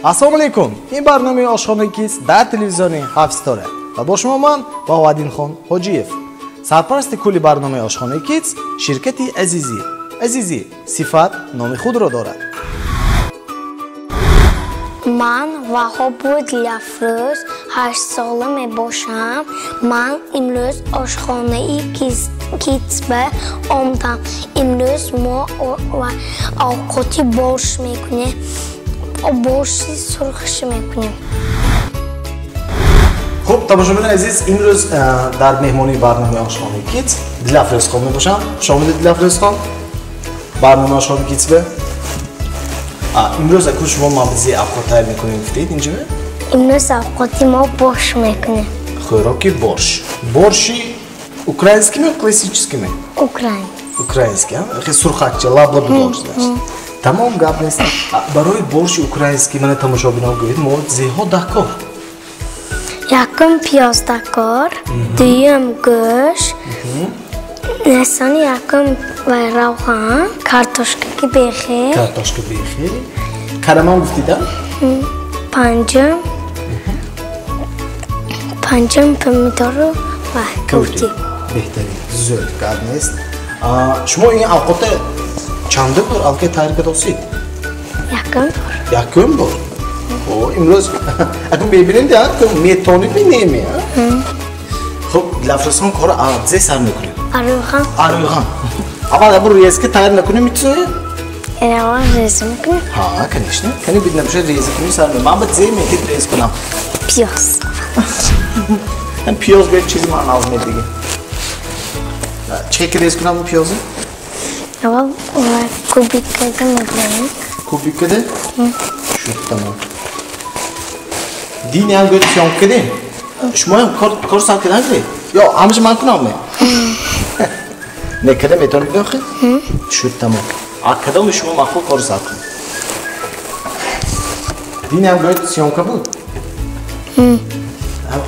Ассалому алайкум. Ин барномаи Ошхонаи Кидс дар телевизиони Ҳафт Ситора ва бо шумо ман Баҳоаддинхон Ҳоҷиев. Сарпарасти кулли барномаи Ошхонаи Кидс ширкати Азизӣ. Азизӣ сифат номи худро дорад. Ман Ваҳобу Дилафрӯз 8 сола мебошам. Ман имрӯз ошхонаи Кидс ба омадам. Имрӯз мо овқоти борш мекунем. Борши сурхш мекунем. Хуб, тамошобинони азиз, имрӯз дар меҳмонии барномаи Ошхонаи Кидс Дилафрӯзхон мебошам. Хуш омадед, Дилафрӯзхон, барномаи Ошхонаи Кидс ба. Имрӯз аку шумо мабзи авқот тайёр мекунем гуфтед инҷо? Имрӯз авқоти мо борш мекунем. Хӯроки борш. Борши украинский ме, классический ме? Украин. Украинский, а? Хе сурхакча, лаблаб борш, значит. Тамом, гап нест. Барои борши украинский мана тамошобинон гӯед, мо зеҳо дакор. Якум пиёз дакор, дуюм гӯшт, несони якум ва равған, картошка ки бехе. Картошка бехе. Караман гуфтида? Панҷум. Панҷум помидору ва гуфти. Беҳтарин. Зӯр, гап нест. Шумо ин авқота чанд бор алка тайёр кардосид? Якум бор. Якум бор? О, имрӯз акун мебинем, да, метонид менеми, а? Хуб, Дилафрӯзхон, корро зе сар мекунем. Арӯған. Арӯған. Аввал абу резка тайёр накунем, митсоя? Аввал реза мекунем. Ҳа, конечно. Кани бид набошад реза кунем сар мекунем. Ман ба зе мехед рез кунам. Пиёз. Пиёз гӯяд чизи ман аз медиги. Чеки рез кунам пиёзы? Аввал кубик карда мебарем. Кубик карда? Шуд, тамом. Дини ҳам гӯяд съёмка кардем. Шумоям кор сар кардан гиред? Ё ҳамаша ман кунам ме? Не, када метавонед биёхед? Шуд, тамом. А кадоми шумо махфул кор сар кунед? Дини ҳам гӯяд съёмка буд?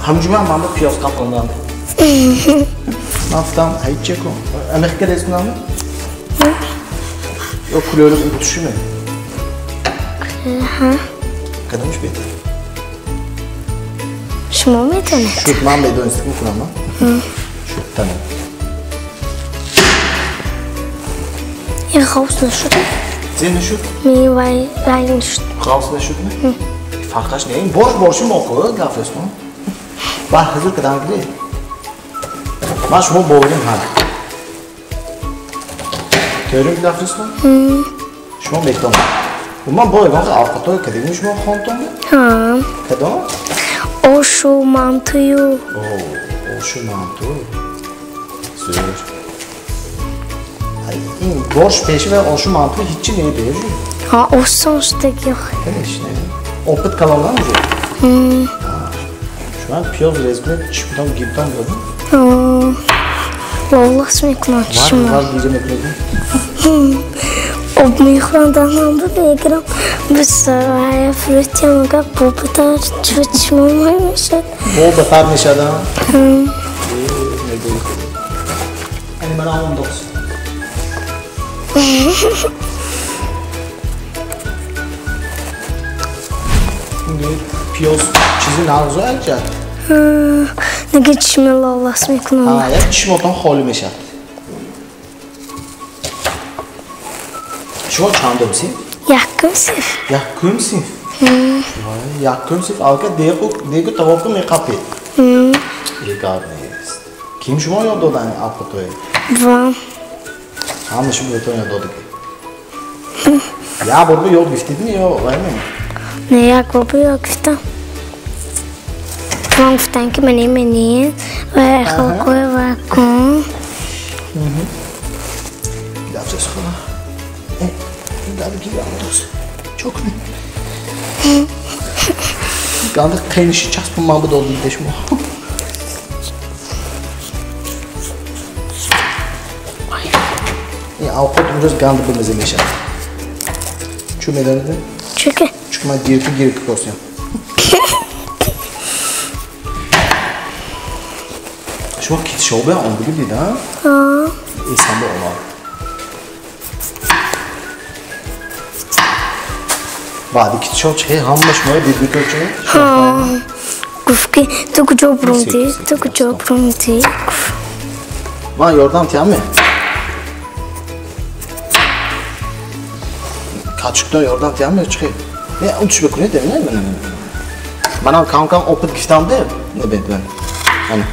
Ҳамҷума ман ба пиёз қаплондам. Ман гуфтам, ҳайча кун. Амиқ ка рез кунам? Ё кулёлик тушиме? Кадомаш беҳтар? Шумо медонед? Шуд, ман медонистам кунам, а? Шуд, тамом. Ин ғавс нашуд? Зе нашуд? Не, вай нашуд. Ғавс нашуд, не? Фарқаш не. Ин борш борши мо хӯ, Дилафрӯзхон. Баъд ҳазур кадам гиред. Ман шумо боварим ҳа. Тӯрим, Дилафрӯзхон? Шумо метавонед. Ман бо ягон авқотҳое кардем шумо хонтон? Ҳа. Кадом? Ошу мантую. Ошу манту. Зӯр. Ин борш пеши ва ошу манту ҳичи не бежу. Ҳа, осон шудаги. Конечно. Опыт калондан уже. Шумо пиёз рез кунед, чипдон гирдон додем? Лолас мекунам чишмам. Вар гире мекунед? Об мехӯрам, даҳнам мегирам. Бисая фрутия мега бобатар чишмам май мешад. Бобатар мешад, а? Ани мана ондос. Пиёз чизи нағзу аҷаб. Неги чишми лолас мекунам. Ҳа, як чишмотон холӣ мешад. Шумо чандум синф? Якум синф. Якум синф? Якум синф алка дегу тавофу меқапед. Гап нест. Ким шумо ёд дода ин авқотое? Вам. Ҳамаша бетон ёд додагӣ. Як бор бо ёд гирифтидми ё вайме? Не, як бор бо ёд гирифтам. Вам гуфтанд ки мани мени ва халқои ва кун. Дилафрӯз хона. Чо кунем? Ганда қайниши часпи ман ба додида шумо. Ин авқот имрӯз ганда бимаза мешавад. Чӯ медонед? Чунки? Чунки ман гирки гирки косям. Шумо китшобе омдагӣ дида? Ҳа. Эсамбо омад. Баъди китшо чи ҳамаш моя дид мекунад чи? Ҳа. Гуфт ки ту куҷо бурумдӣ? Ту куҷо бурумдӣ? Ман ёрдам тиямме? Качукдон ёрдам тиямме чи? Не, он туш бикунед, не, не, не. Манам кам-кам опыт гирифтам де. Не бед, бед. Ана.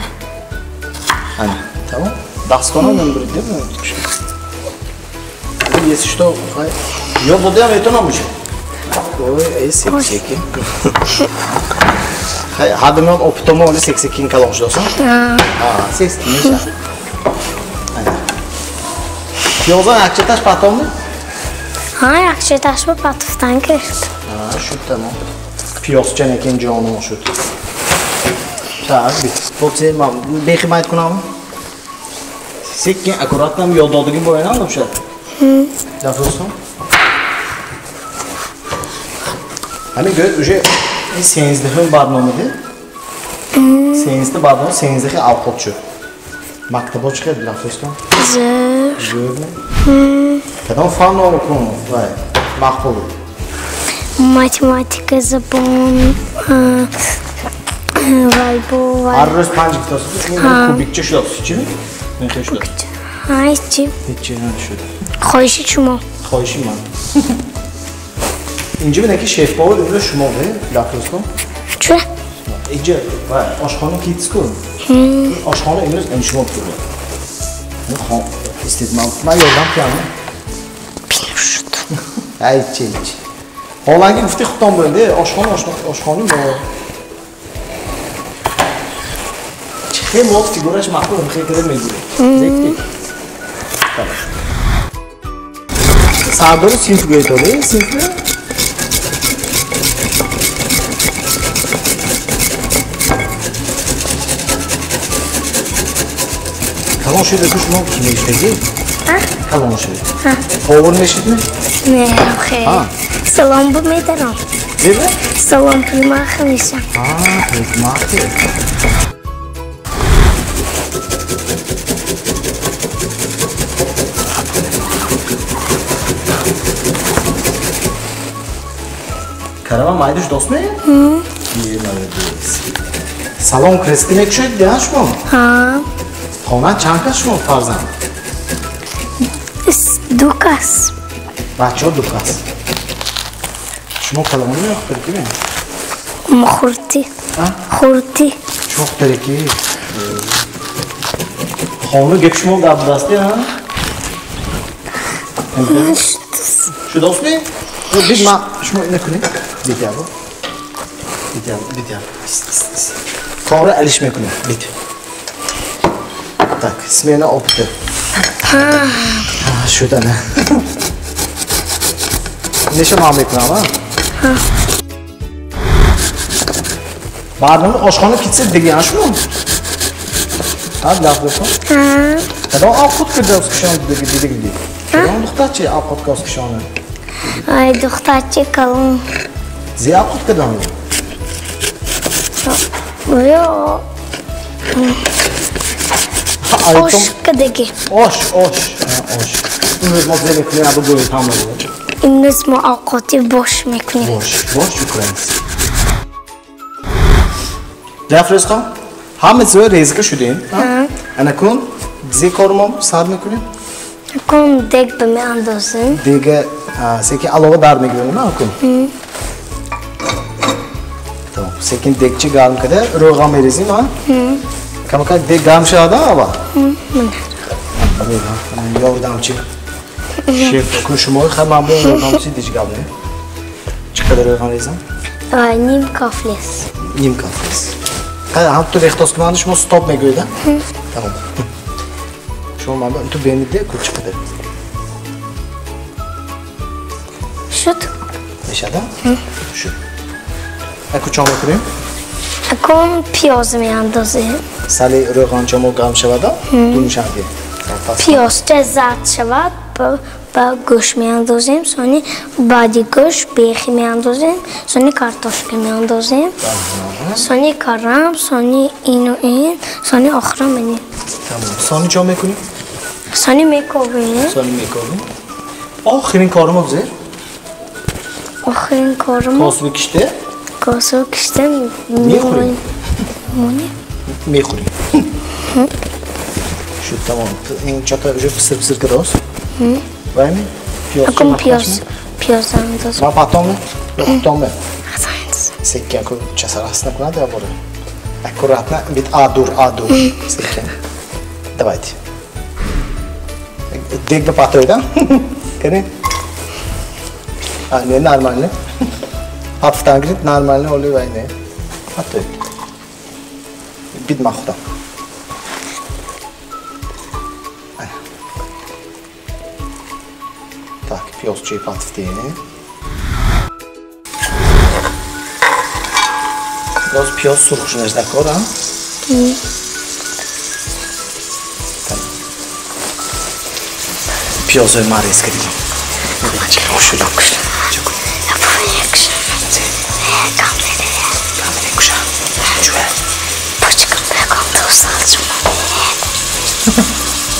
Ана, тамом. Дастонам мебурид, де. Если что, ёд додам, это нам уже. Ой, эй, сек-секин. Ҳадимон опытомо оли сек-секин калон шудосан? Ҳа. Сек-секин мешавад. Пиёзон якчаташ патомми? Ҳа, якчаташро патуфтан гирифт. Ҳа, шуд тамом. Пиёзча некин ҷонон шуд. Так, бот ман бехи майд кунам. Секин аккуратно ёд додагим боянам бошад. Дафростон? Ҳамин гӯяд уже ин сенздаҳум барномаде. Сензда барнома сенздаҳи авқот шуд. Мактабо чӣ хел Дафростон? Зӯр. Зӯр? Кадом фанро кун вай мақбул? Математика, забон, вайбо, вай. Ҳар рӯз панҷ гифтост. Ин кубикча шудааст, чӣ? Ин хел шудааст. Ҳа, ҳечи. Ҳечи нашуд. Хоҳиши шумо. Хоҳиши ман. Инҷа бинед ки шеф-повар имрӯз шумо бе, Дафростон. Чӣ? Инҷа вай ошхона китс кун. Ошхона имрӯз ин шумо буда. Истед, ман ёрдам кунам. Пир шуд. Ҳечи, ҳечи. Ҳоланги гуфти худтон будед, ошхона, ошхона мо. Хеле мо фигураш маъқул хеле када мегирем. Зекти. Сардори синф гӯед, синф? Калон шуда ку шумо ки мешудагӣ? Калон шуда. Повар мешудми? Не, хе. Салом бу медарам. Бебе? Салом примаха мешам. Примаха. Карава майдуш дост ме? Е, молодец. Салон крески мекушоед дия шумо? Ҳа. Хона чанд кас шумо фарзанд? Ду кас. Бачаҳо ду кас. Шумо калонӣ ё хурдӣ ме? Мо хурдӣ. Хурдӣ. Шумо хурдӣ. Хона гап шумо гап дасти, ҳа? Шудост ме? Бид ма шумо ина кунед. Битябо. Битябо, битябо. Кора алиш мекунем. Бит. Так, смена опыта. Шуд ана. Неша ман мекунам, а? Барнома ошхона китса диган шумо? Ҳа, лафзасон? Кадом овқот кирда узкишон дидагиди? Кадом духтарчи овқотга узкишони? Ай, духтарчи калон. Зе овқот кардам? Ё. Ош кадаги. Ош, ош, ош. Имрӯз мо зе мекунем, абу гӯед ҳама. Имрӯз мо овқоти бош мекунем. Бош, бош украинский. Дафрӯзхон, ҳама чизро резка шудем. Ана кун зе кор мо сар мекунем? Кун дег ба меандозем. Дега секин алова дар мегирем, на кун? Тамом. Секин дегчи гарм карда, рӯға мерезем, ҳа? Камакак дег гарм шавад, ава? Ёрдамчи. Шеф, кун шумо хай ман бо ёрдамчи дич гап не? Чӣ қадар рӯға резам? Ним кафлес. Ним кафлес. Хай, ҳам ту рехтоз кунанда шумо стоп мегӯед, а? Тамом. Шумо ман ту бениде ку чӣ қадар? Шуд. Мешад, а? Шуд. Аку чо мекунем? Акун пиёз меандозем. Сали рӯғанча мо гарм шавад, а? Дуншанбе. Пиёзча зард шавад, ба гӯшт меандозем, сони баъди гӯшт бехи меандозем, сони картошка меандозем, сони карам, сони ину ин, сони охира менем. Тамом. Сони чо мекунем? Сони мекобем. Сони мекобем. Охирин кори мо зер? Охирин кормо. Косу киште? Косу киште мехӯрем. Мехӯрем. Шуд, тамом. Ин чата уже писир-писир кардааст? Вайми? Пиёз. Акун пиёз. Пиёз андозем. Ма потом? Ё худтон? Секин ку часарас накунад я бора. Аккуратно, бит адур, адур. Секин. Давайте. Дег ба патои, да? Кани? А, не, нормально. Пафтан гирит, нормально, оли вай не. Патои. Бит ма худам. Так, пиёзчаи патфтем. Боз пиёз сурх шудаш дар кор, а? Пиёзои ман рез кардем. Хушудам кушта.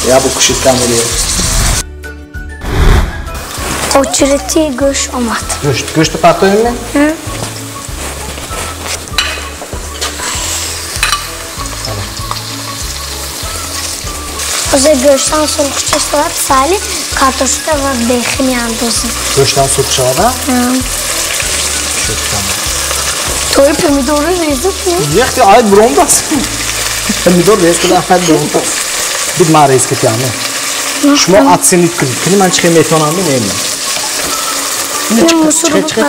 Я бу кушид камери. Очерети гӯшт омад. Гӯшт, гӯшт партоем? Озе гӯштан сурх шавад, сали картошка ва бехи меандозем. Гӯштан сурх шавад, а? Шуд, тамом. Тои помидорро резу кунем? Яхти ай буромдааст. Помидор рез куда, ай буромдааст. Бид ман рез кардам. Шумо оценить кунед. Кани ман чӣ метавонам, не? Чӣ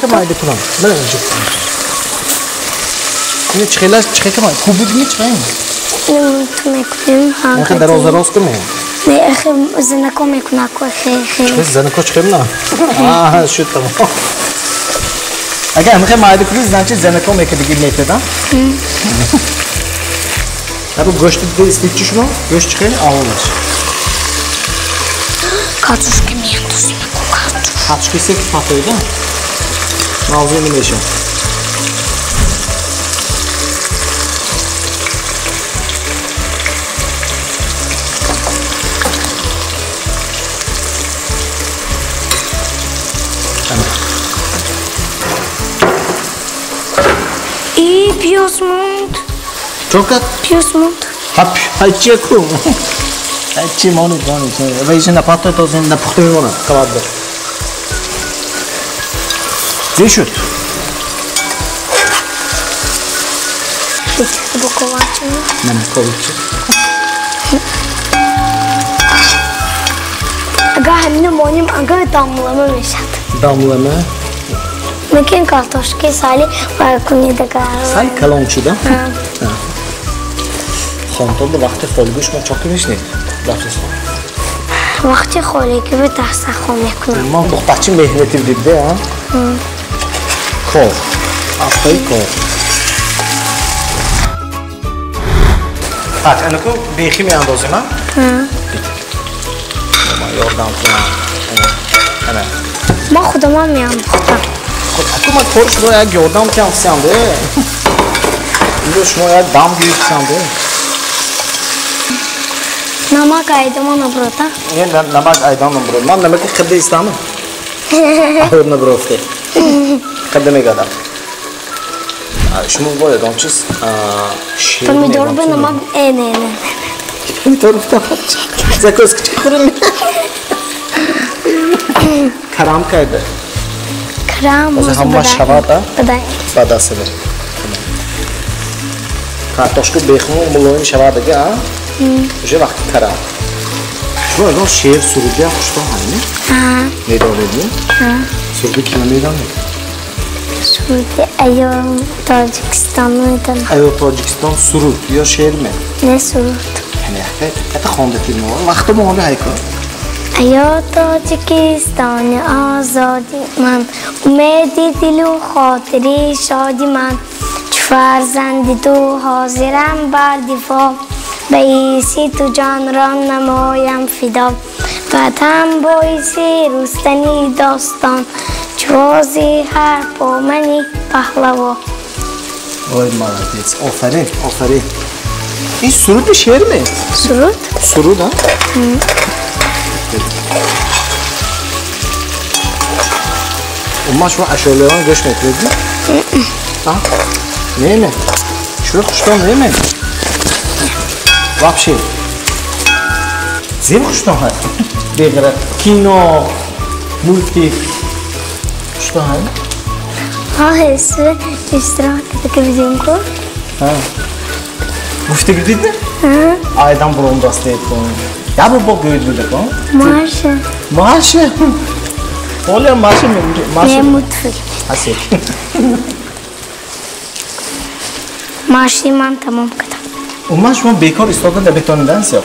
майда кунам? Не, чӣ чӣ кунам? Кубик не чӣ? Ту мекунем. Охе дароз дароз кунем. Не, охе занако мекуна ко хе хе. Чӣ занако чӣ на? Аа, шуд тамом. Агар ҳамихе майда кунӣ, значит занако мекардиги метеда. Абу гӯшти дида чӣ шумо? Гӯшт чӣ хеле аввалаш. Картошка меандозем, картошка. Картошка сек патоида? Мавзӯи намешавад. И пиёз монд. Чокат? Пиёз монд. Ха, чӣ ку? Чӣ монед, монед. Ва иша напато то зин напухта мемонад. Кавадда. Чӣ шуд? Буковачи. Намковичи. Агар ҳамино монем, агар дамлама мешавад. Дамлама? Мумкин картошки сали ва кунед агар. Сали калон шуда? Хонтонда вақти холигӣ шумо чо мешинед? Вақти холигӣ бу дарсахон мекунам. Ман духтарчи меҳнатӣ будед, а? Кор. Афтои кор. Так, анаку бехи меандозем, а? Ман ёрдам кунам. Ана. Ман худамам меандохтам. Аку ман кори шумо як ёрдам кардам, де. Инҷо шумо як дам гирифтам, де. Намак айдама наброта? Не, намак айдам наброт. Ман намаки қидда истам. Аҳур наброфте. Қидда мегадам. Шумо бояд он чиз шир. Помидор ба намак не, не. Помидор ба закуска чӣ хӯрем? Карам кайда? Карам. Озе ҳама шавад, а? Бадай. Бада сабр. Картошка бехун мулоим шавад ага, а? Уже вақти карам. Шумо ягон шеър сурудия хуштон ҳами? Медонед, не? Суруди киро медонед? Суруди Аё Тоҷикистон медонам. Аё Тоҷикистон суруд ё шеър ме? Не, суруд. Ҳата хондатид мо. Вақто мо ҳоли ҳайко. Аё Тоҷикистони озоди ман, умеди дилу хотири шоди ман, чу фарзанди ту ҳозирам бар дифоъ, ба иси ту ҷонро намоям фидо. Ватан боиси рустани достон, чувози ҳар помани паҳлаво. Ой, молодец, офарин, офарин. Ин суруди шеър ме? Суруд? Суруд, а? Умма шумо ашолиён гӯш мекунед? Не, не. Чӯ хуштон не? Вообще. Зеб хуштон ҳай? Беғара кино, мультик. Хуштон ҳай? Ҳа, ҳест истироҳат карда бидем ку. Ҳа. Гуфта будед? Ҳа. Айдан буром дастед кун. Я бо бо гӯед буда кун? Маша. Маша. Оля Маша, Маша. Не мультфильм. Асе. Маши ман тамом кардам. Умуман шумо бекор истода наметонидан сиёқ?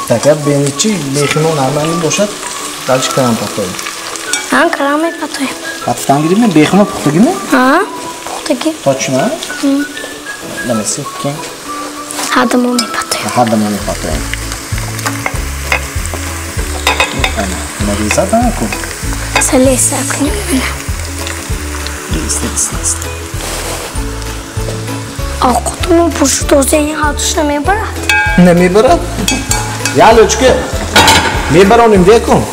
Так, я беничи бехино нормально бошад, дальше карам пахтоем. Ҳа, карам мепатоем. Пахтан гирим, бехино пухтагӣ? Ҳа, пухтагӣ. Точно? Намеси, ки? Ҳардамо мепатоем. Ҳардамо мепатоем. Нарезать ку? Салеса кунем. Ист, ист, ист. Овқотумон пур шуд, озени ҳардуш намебарад? Намебарад? Ялочка, мебаронем декун.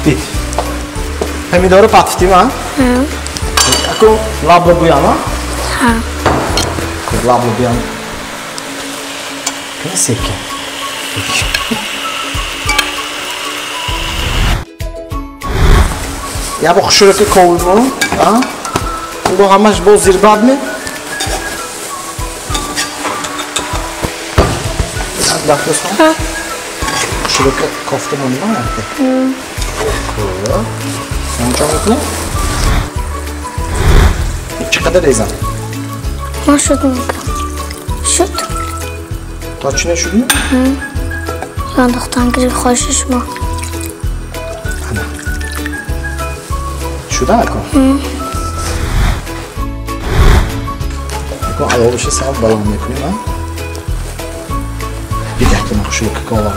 Бит. Помидорро пафтим, а? Ҳа. Аку лаблабуям, а? Ҳа. Лаблабуям. Секе. Я бо хушураки ковибон, а? Бо ҳамаш бо зирбад ме? Дафтасон? Хушураки кофта монда? Хуб. Сончо мекунем? Чӣ қадар резам? Ман шуд мекунам. Шуд? Точно шуд ме? Андохтан гирифт хоҳиши шумо. Шуда акун? Акун аловаша сал баланд мекунем, а? Бидак ман хушураки ковам.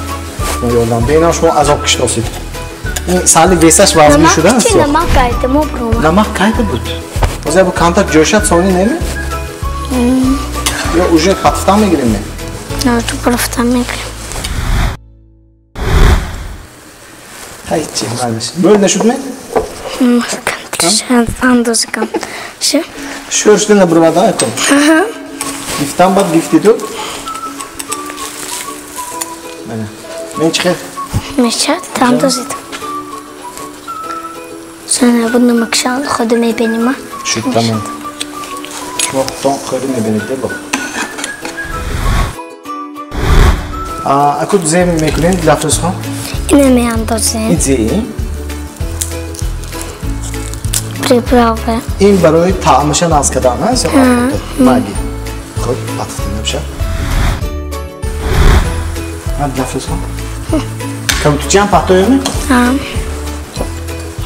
Мо ёрдам бинам шумо азоб киштосид. Ин сали весаш вазмин шуда аст? Намак кайда мо брома. Намак кайда буд? Ҳозир бу камтар ҷӯшад сони неме? Ё уже патфтан мегирем не? На, ту пафтан мегирем. Ҳай чи майлаш. Мӯл нашуд ме? Андоза кам. Шӯр шуда набурвада акун. Гифтан бад гифтиду. Мана. Мен чӣ хел? Мешад, андозида. Соня буд намакшан хода мебинем, а? Шуд тамом. Шумо худтон хода мебинед, дебо. Аку зе мекунем Дилафрӯзхон? Ина меандозем. Ин зеи? Приправа. Ин барои таъмаша наз кардан аст? Маги. Хуб, патфтем набошад. Дилафрӯзхон? Кабутучиам пахтоем? Ҳа.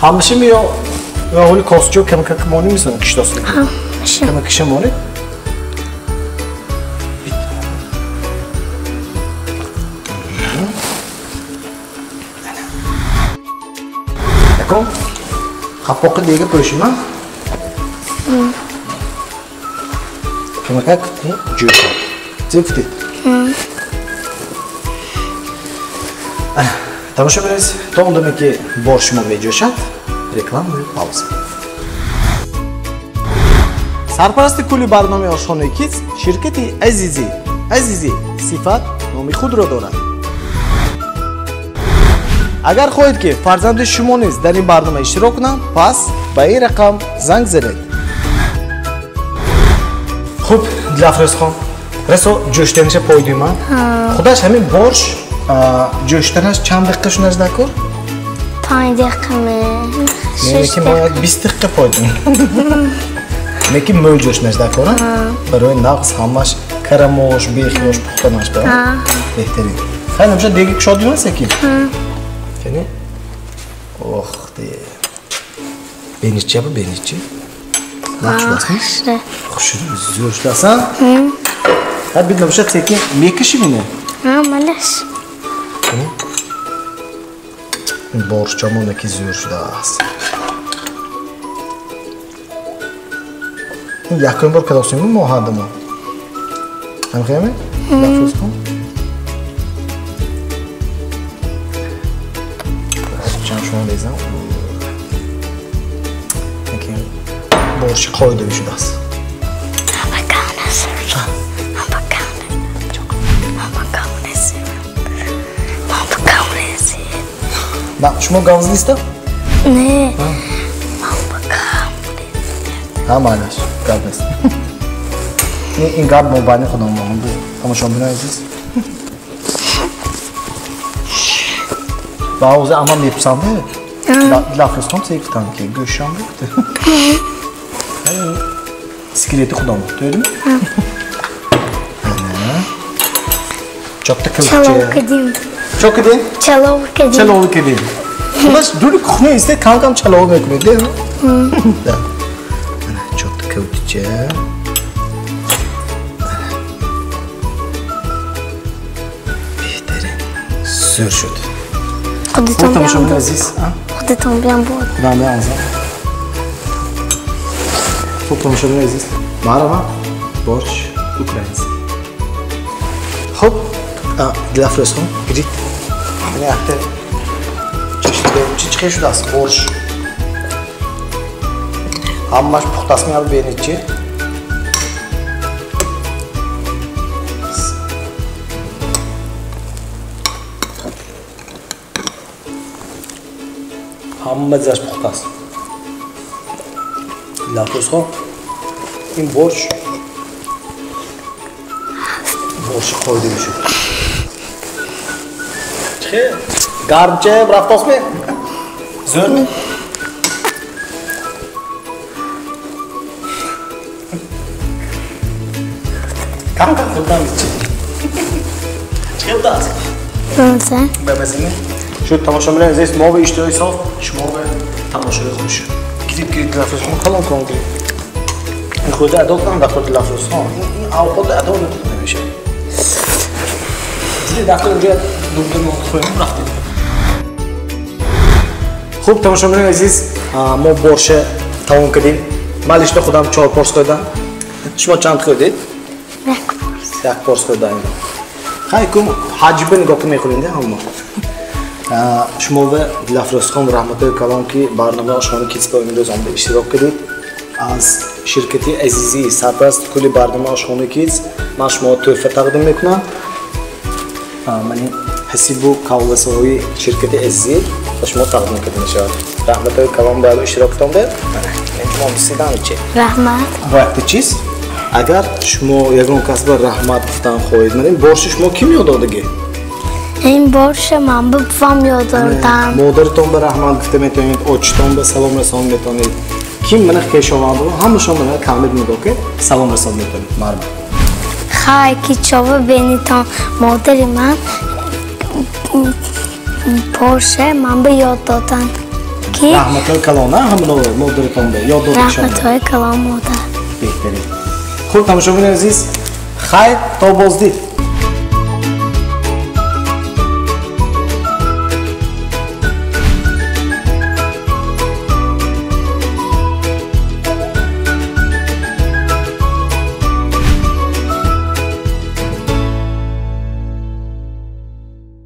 Ҳамаша ми ё ҳоли косчо камакак монем мисана киштосли? Ҳамаша. Камакиша монед? Яком қапоқи дега пӯшима? Камакак ҷӯшад. Зе гуфтед? Тамошо бинед, то он даме ки бор шумо меҷӯшад, рекламаи пауза. Сарпарасти кулли барномаи ошхонаи Кидс ширкати Азизӣ. Азизӣ сифат номи худро дорад. Агар хоҳед ки фарзанди шумо низ дар ин барнома иштирок кунанд, пас ба ин рақам занг занед. Хуб, Дилафрӯзхон, расо ҷӯштаниша пойдима. Худаш ҳамин борш ҷӯштанаш чанд дақиқа шунаш дакор? 5 дақиқа ме. Не, ки мо як 20 дақиқа пойдим. Не ки мӯл ҷӯшнаш дакор, барои нағз ҳамаш карамош, бехиёш пухтанаш ба. Беҳтарин. Хай намша деги кушод димасе ки? Кани? Ох, де. Беничча бу бениччи? Нағз шудасми? Хушрӯ, зӯр шудасан? Ҳа бид намша секин мекаши мине? Ҳа, малаш. Борщамон ки зӯр шудааст. Ин якум бор кадосим мо ҳардамо. Ҳамхеме? Лафз кун. гӯштам шумо резам. Борщи қоидавӣ шудааст. Шумо гавз неста? Не. Ҳа, майлаш, гап нест. Ин гап мобайни худам монда. Тамошобинои азиз. Ба овози амам мепурсанд, Дилафрӯзхон се гуфтам ки гӯшам гуфта. Скелети худам тӯдими? Чотта килча. Чалов кардем. Чо кардем? Чалов кардем. Чалов кардем. Хулас дури кухня исте кам-кам чалов мекунед, де? Да. Чотта килча. Беҳтарин. Зӯр шуд. Худатон тамошобинои азиз, худатон биям буд. Худам биям азам. Хуб, тамошобинои азиз, марҳамат, борщ украинский. Хуб, Дилафрӯзхон, гирид. Мана якта чашида чи чӣ шудааст борщ. Ҳамааш пухтаст, меяд бинед чи. Ҳама ҷаш пухтаст. Дилафрӯзхон, ин борщ борщи қоидавӣ шуд. Чӣ? Гармча рафтосми? Зӯрми? Кам-кам хӯрдан чи? Чӣ хел будааст? Маза. Бамаза? Шуд, тамошобинони азиз, мо ба иштиҳои соф, шумо ба тамошои хуш. Гириб, гириб, Дилафрӯзхон, калон калон гириб. Ин хӯрда адо кунам дар худ Дилафрӯзхон. Ин авқот адо намешавад. Дили дар инҷо дурдур хӯрем рафтем. Хуб, тамошобинони азиз, мо борша тамом кардем. Ман лично худам 4 порс хӯрдам. Шумо чанд хӯрдед? Як порс. Як порс хӯрдам. Хай кум ҳаҷба нигоҳ кун мехӯрем де ҳама. Шумо ва Дилафрӯзхон раҳматои калом ки барномаи ошхонаи Kids ба имрӯз омада иштирок кардед. Аз ширкати азизӣ сарпараст кулли барномаи ошхонаи Kids ман шуморо тӯҳфа тақдим мекунам. Ман ин ҳасибу кавласаҳои ширкати азизӣ ба шумо тақдим карда мешавад. Раҳматои калом ба иштирокатон бед. Шумо сидан чи? Раҳмат. Бо якта чиз, агар шумо ягон кас ба раҳмат гуфтан хоҳед, ман ин борши шумо ким ёд додагӣ? Ин борша ман ба бувам ёд додам. Модаратон ба раҳмат гуфта метавонед, очитон ба салом расон метавонед. Ким мана хешовандо ҳамашон мана камил нигоҳ ки салом расон метавонед. Марҳамат. Хай ки чова бенитон модари ман борша ман ба ёд додан ки раҳматҳои калон ҳамаро модаратон ба ёд додашон. Раҳматҳои калон модар. Беҳтарин. Хуб, тамошобинони азиз, хайр то боздид.